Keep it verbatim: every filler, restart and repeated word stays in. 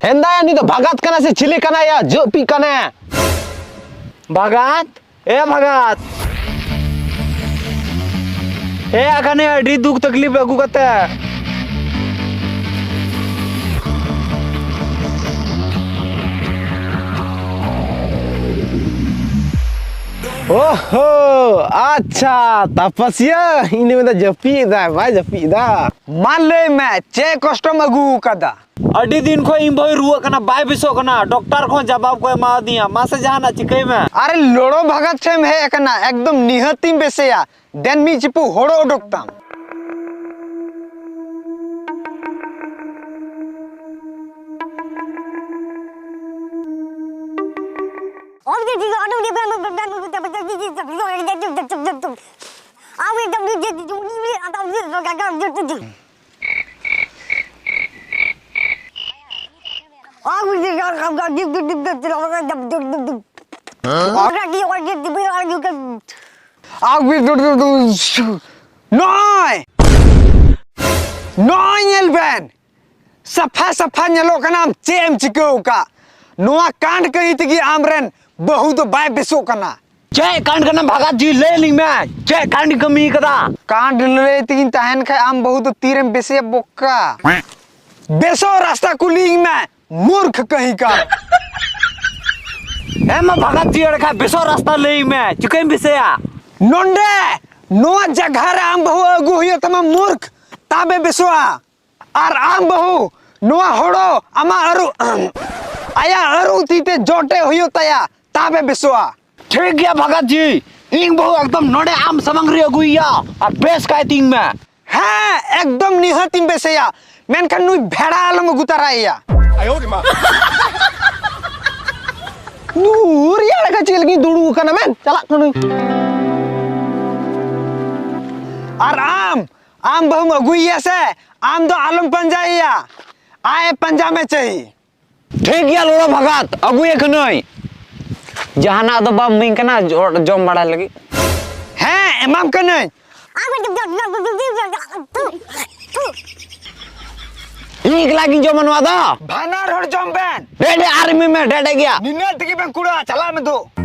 ᱦᱮᱸᱫᱟᱭᱟ, ᱱᱩᱭ ᱫᱚ ᱵᱷᱟᱜᱟᱛ ᱠᱟᱱᱟᱭ ᱥᱮ ᱪᱤᱞᱤ ᱠᱟᱱᱟᱭᱟ? ᱡᱟᱹᱯᱤᱫ ᱠᱟᱱᱮ᱾ ᱵᱷᱟᱜᱟᱛ, ᱮ ᱵᱷᱟᱜᱟᱛ, ᱦᱮᱡ ᱟᱠᱟᱱᱮ, ᱟᱹᱰᱤ ᱫᱩᱠ ᱛᱟᱠᱞᱤᱯ ᱟᱹᱜᱩ ᱠᱟᱛᱮ᱾ ᱳᱦᱳ, ᱟᱪᱪᱷᱟ, ᱛᱟᱯᱟᱥᱤᱭᱟᱹ, ᱤᱧ ᱫᱚ ᱢᱮᱱᱫᱟ ᱡᱟᱹᱯᱤᱫ ᱮᱫᱟᱭ, ᱵᱟᱭ ᱡᱟᱹᱯᱤᱫ ᱮᱫᱟ᱾ ᱢᱟ ᱞᱟᱹᱭ ᱢᱮ, ᱪᱮᱫ ᱠᱚᱥᱴᱚᱢ ᱟᱹᱜᱩ ᱟᱠᱟᱫᱟ? ᱟᱹᱰᱤ ᱫᱤᱱ ᱠᱷᱚᱱ ᱤᱧ ᱵᱟᱹᱦᱩᱭ ᱨᱩᱣᱟᱹᱜ ᱠᱟᱱᱟ, ᱵᱟᱭ ᱵᱮᱥᱚᱜ ᱠᱟᱱᱟ, ᱰᱚᱠᱴᱚᱨ ᱠᱚᱦᱚᱸ ᱡᱟᱵᱟᱵ ᱠᱚ ᱮᱢᱟᱣᱟᱫᱤᱧᱟ᱾ ᱢᱟᱥᱮ ᱡᱟᱦᱟᱱᱟᱜ ᱪᱤᱠᱟᱹᱭ ᱢᱮ᱾ ᱟᱨᱮ ᱞᱚᱲᱚ ᱵᱷᱟᱜᱟᱛ ᱴᱷᱮᱱ ᱮᱢ ᱦᱮᱡ ᱟᱠᱟᱱᱟ, ᱮᱠᱫᱚᱢ ᱱᱤᱦᱟᱹᱛᱤᱧ ᱵᱮᱥᱮᱭᱟ᱾ ᱫᱮᱱ ᱢᱤᱫ ᱪᱤᱯᱩ ᱦᱳᱲᱳ ᱚᱰᱚᱠ ᱛᱟᱢ᱾ ᱱᱚᱜᱼᱚᱭ, ᱱᱚᱜᱼᱚᱭ ᱧᱮᱞ ᱵᱮᱱ, ᱥᱟᱯᱷᱟ ᱥᱟᱯᱷᱟ ᱧᱮᱞᱚᱜ ᱠᱟᱱᱟᱢ, ᱪᱮᱫ ᱮᱢ ᱪᱤᱠᱟᱹ ᱟᱠᱟᱫ? ᱱᱚᱣᱟ ᱠᱟᱸᱰ ᱠᱟᱹᱦᱤ ᱛᱮᱜᱮ ᱟᱢᱨᱮᱱ ᱵᱟᱹᱦᱩ ᱫᱚ ᱵᱟᱭ ᱵᱮᱥᱚᱜ ᱠᱟᱱᱟ᱾ ᱪᱮᱫ ᱠᱟᱸᱰ ᱠᱟᱱᱟ ᱵᱷᱟᱜᱟᱛ ᱡᱤ? ᱞᱟᱹᱭ ᱟᱹᱞᱤᱧ ᱢᱮ, ᱪᱮᱫ ᱠᱟᱸᱰ ᱠᱟᱹᱢᱤ ᱠᱟᱫᱟ? ᱠᱟᱸᱰ ᱞᱟᱹᱞᱟᱹᱭ ᱛᱮᱜᱤᱧ ᱛᱟᱦᱮᱱ ᱠᱷᱟᱡ ᱟᱢ ᱵᱟᱹᱦᱩ ᱫᱚ ᱛᱤᱨᱮᱢ ᱵᱮᱥᱮᱭᱟ ᱵᱚᱠᱟ? ᱵᱮᱥᱚᱜ ᱨᱟᱥᱛᱟ ᱠᱩᱞᱤᱭᱤᱧ ᱢᱮ, ᱢᱩᱨᱠᱷ ᱠᱟᱹᱦᱤ ᱠᱟᱱ᱾ ᱦᱮᱸ ᱢᱟ ᱵᱷᱟᱜᱟᱛ ᱡᱤ, ᱮᱲᱮ ᱠᱷᱟᱡ ᱵᱮᱥᱚᱜ ᱨᱟᱥᱛᱟ ᱞᱟᱹᱭ ᱢᱮ, ᱪᱤᱠᱟᱹᱧ ᱵᱮᱥᱮᱭᱟ? ᱱᱚᱰᱮ, ᱱᱚᱣᱟ ᱡᱟᱭᱜᱟ ᱨᱮ ᱟᱢ ᱵᱟᱹᱦᱩ ᱟᱹᱜᱩ ᱦᱩᱭᱩᱜ ᱛᱟᱢᱟ ᱢᱩᱨᱠᱷ, ᱛᱟᱵᱮ ᱵᱮᱥᱚᱜᱼᱟ᱾ ᱟᱨ ᱟᱢ ᱵᱟᱹᱦᱩ, ᱱᱚᱣᱟ ᱦᱳᱲᱳ ᱟᱢᱟᱜ ᱟᱹᱨᱩ, ᱟᱭᱟᱜ ᱟᱹᱨᱩ ᱛᱤ ᱛᱮ ᱡᱚᱴᱮ ᱦᱩᱭᱩᱜ ᱛᱟᱭᱟ, ᱛᱟᱵᱮ ᱵᱮᱥᱚᱜᱼᱟ᱾ ᱴᱷᱤᱠ ᱜᱮᱭᱟ ᱵᱷᱟᱜᱟᱛ ᱡᱤ, ᱤᱧ ᱵᱟᱹᱦᱩ ᱮᱠᱫᱚᱢ ᱱᱚᱰᱮ ᱟᱢ ᱥᱟᱢᱟᱝ ᱨᱮ ᱟᱹᱜᱩᱭᱮᱭᱟ ᱟᱨ ᱵᱮᱥ ᱠᱟᱭ ᱛᱤᱧ ᱢᱮ᱾ ᱦᱮᱸ, ᱮᱠᱫᱚᱢ ᱱᱤᱦᱟᱹᱛᱤᱧ ᱵᱮᱥᱮᱭᱟ, ᱢᱮᱱᱠᱷᱟᱱ ᱱᱩᱭ ᱵᱷᱮᱲᱟ ᱟᱞᱚᱢ ᱟᱹᱜᱩ ᱛᱟᱨᱟᱭᱮᱭᱟ᱾ ᱱᱩᱨ ᱭᱟ ᱞᱮᱠᱟ ᱪᱮᱫ ᱞᱟᱹᱜᱤᱫ ᱫᱩᱲᱩᱵ ᱟᱠᱟᱱᱟ ᱢᱮᱱ? ᱪᱟᱞᱟᱜ ᱠᱟᱹᱱᱟᱹᱧ᱾ ᱟᱨ ᱟᱢ, ᱟᱢ ᱵᱟᱹᱦᱩᱢ ᱟᱹᱜᱩᱭᱮᱭᱟ ᱥᱮ, ᱟᱢ ᱫᱚ ᱟᱞᱚᱢ ᱯᱟᱸᱡᱟᱭᱮᱭᱟ, ᱟᱡ ᱯᱟᱸᱡᱟ ᱢᱮ ᱪᱟᱹᱦᱤ᱾ ᱴᱷᱤᱠ ᱜᱮᱭᱟ ᱞᱚᱲᱚ ᱵᱷᱟᱜᱟᱛ, ᱟᱹᱜᱩᱭᱮ ᱠᱟᱹᱱᱟᱹᱧ᱾ ᱡᱟᱦᱟᱱᱟᱜ ᱫᱚ ᱵᱟᱢ ᱤᱢᱟᱹᱧ ᱠᱟᱱᱟ ᱡᱚ-, ᱡᱚᱢ ᱵᱟᱲᱟᱭ ᱞᱟᱹᱜᱤᱫ? ᱦᱮᱸ, ᱮᱢᱟᱢ ᱠᱟᱹᱱᱟᱹᱧ᱾ ᱤᱧ ᱮᱠᱞᱟ ᱜᱤᱧ ᱡᱚᱢᱟ ᱱᱚᱣᱟ ᱫᱚ? ᱵᱟᱱᱟᱨ ᱦᱚᱲ ᱡᱚᱢ ᱵᱮᱱ ᱰᱮᱰᱮ ᱟᱨ ᱢᱤ ᱢᱮ ᱰᱮᱰᱮ ᱜᱮᱭᱟ᱾ ᱱᱤᱱᱟᱹᱜ ᱛᱮᱜᱮ ᱵᱮᱱ ᱠᱩᱲᱟ, ᱪᱟᱞᱟᱜ ᱢᱮ ᱫᱩ᱾